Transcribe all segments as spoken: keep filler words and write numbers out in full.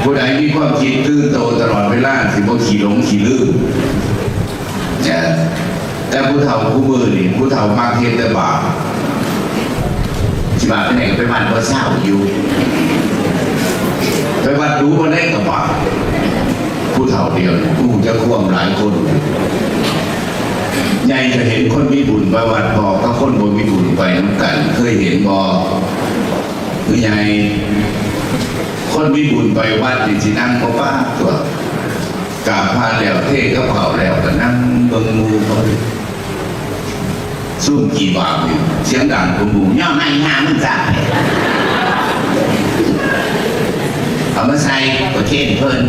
ผู้ใดมีความคิดตื่นโตตลอดเวลา สิบ่ขี้หลงขี้ลืม นะ แต่ผู้เฒ่าผู้มื้อนี่ ผู้เฒ่ามักเฮ็ดแต่บาป สิบาปไปไหนก็ไปวัดบ่เซาอยู่ ไปวัดดูบ่ได้ก็บาป ผู้เฒ่าเดียวนี่ ผู้จะควมหลายคน ใหญ่จะเห็นคนมีบุญไปวัดบ่ กับคนบ่มีบุญไปนำกัน เคยเห็นบ่ คือใหญ่ คนมีบุญไปวัดนี่สินั่งบ่ปากตัว กราบพระแล้ว เทกับข้าวแล้ว ก็นั่งเบิ่งหมู่เขา ซุ่มขี้บาปนี่ เสียงดังกว่าหมู่ ย่อมาอีห่ามึงจ้ะ เอามาใส่ประเคนเพิ่น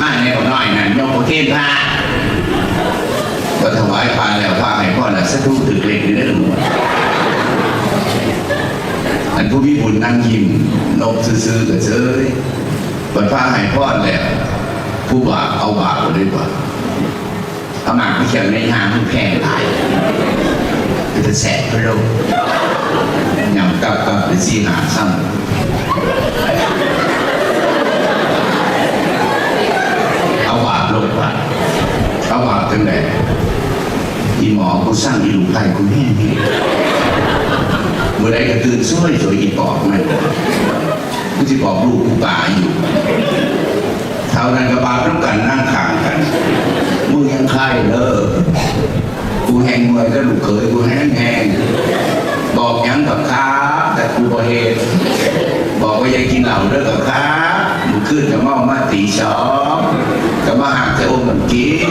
มาในบักน้อยนั่น ยกประเคนพระ ก็ถวายพานแล้ว พระให้พรแล้ว สาธุ ถือเลขอยู่เด้อลูก อันผู้มีบุญนั่งยิ้ม นกซื่อๆ ก็เฉย บัดพระให้พรแล้ว ผู้บาปเอาบาปบ่ได้บาป เอาหมากไปเขียนในห้างมันแพงหลาย เป็นแสนพะโล ยำกับกับเป็นสี่ห้าซ้ำ เอาบาปลงไป เอาบาปจังใด อีหมอกูสั่งอีลูกไผ่กูแห้งๆ เมื่อใดก็ตื่นสวยสวยอีปอบมัน กูสิบอกลูกกูตายอยู่ เท่านั้นก็บาปนำกันนั่งข้างกัน มึงยังไข้เด้อ กูแฮงเมื่อยก็ลูกเขยกูแฮงแฮง บอกหยังกับข้า แต่กูบ่เฮ็ด บอกว่าอย่ากินเหล้าเด้อกับข้า มึงขึ้นกับเมามาตีสอง ก็มาหักแต่อมมันกิน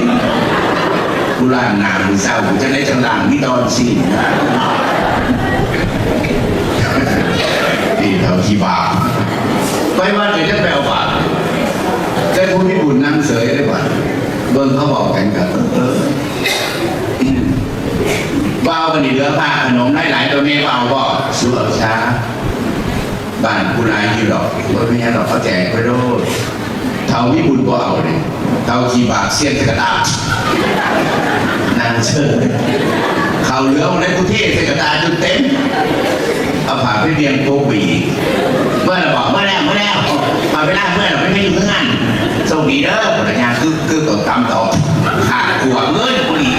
กูล้างหน้ามึงเศร้า กูจะได้จังล้างมีตอนสิ้นนะ นี่เท่าที่บาป ไปวัดก็จะไปเอาบาป แต่ผู้มีบุญนั่งเฉยได้บาป เบิ่งเขาบอกกันกับ เออ เออ บ่าวกันนี่เหลือผ้าขนมหลายๆ ตัวแม่บ่าวบอก สู้เอาช้า บ้านกูหลายอยู่ดอก บ่มีหยังดอก เขาแจกไปโลด เฒ่ามีบุญบ่เอาเลย เฒ่าขี้บาปเสี้ยนใส่กระดาษ นั่งเชิญ เขาเหลือเอาในกูเทใส่กระดาษจนเต็ม เอาผ้าไปเรียงโป๊กไปอีก เมื่อไหร่บอก เมื่อแล้ว เมื่อแล้ว มาเวลาเมื่อไหร่ไม่ให้อยู่เพื่อน โชคดีเด้อ ภรรยาคือ คือกับกำต่อ ขาดขวบเงินกูอีก